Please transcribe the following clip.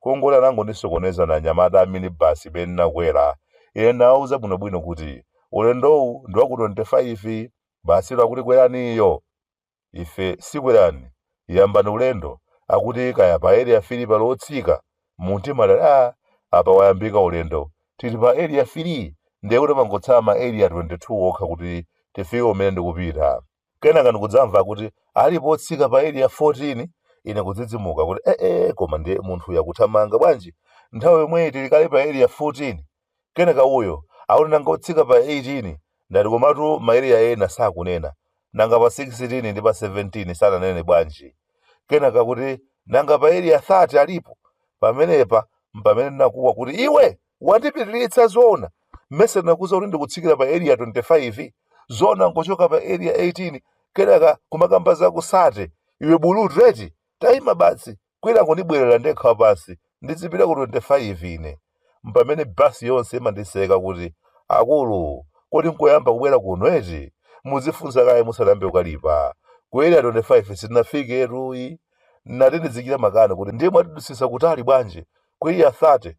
Kungoti anangondisokoneza na anyamata a minibus imene ndinakwera. Ine ndinawauza bwinobwino kuti ulendowu ndi wa ku 25, basi akuti kweraniyo. Ife sikwerani, yambani ulendo, akuti kaya pa Area 3 pali otsika. Mumtima ndati ah, apa wayambika ulendo. Tili pa Area 3 ndiye kuti pangotsala ma Area 22 okha kuti tifike kumene ndikupita. Kenaka ndikudzamva kuti alipo otsika pa Area 14. Ine kudzidzimuka kuti ee, koma ndiye munthu yakuthamanga bwanji, nthawi yomweyi tili kale pa Area 14. Kenaka uyo akuti nanga otsika pa 18? Ndati komatu ma area ena sakunena, nanga pa 16 ndi pa 17 sananene bwanji? Kenaka kuti nanga pa Area 30 alipo? Pamenepa mpamene ndinakuwa kuti iwe wandipitiritsa, zoona? Mmese ndinakuuza kuti ndikutsikira pa Area 25? Zoona nkochoka pa Area 18 kenaka kumakamba za ku 30? Iwe bulutu eti, tayima basi, kwina kundibwerera ndekha wapansi, ndizipita ku 25 ine. Mpamene basi yonse imandiseka kuti akulu, kodi nkoyamba kubwera kuno eti? Muzifunsa kaye musanayambe kukalipa. Ku Area 25 sitinafike tuyi. Nati ndizichita makani kuti ndiye mwatidusisa kutali bwanji ku Area 30.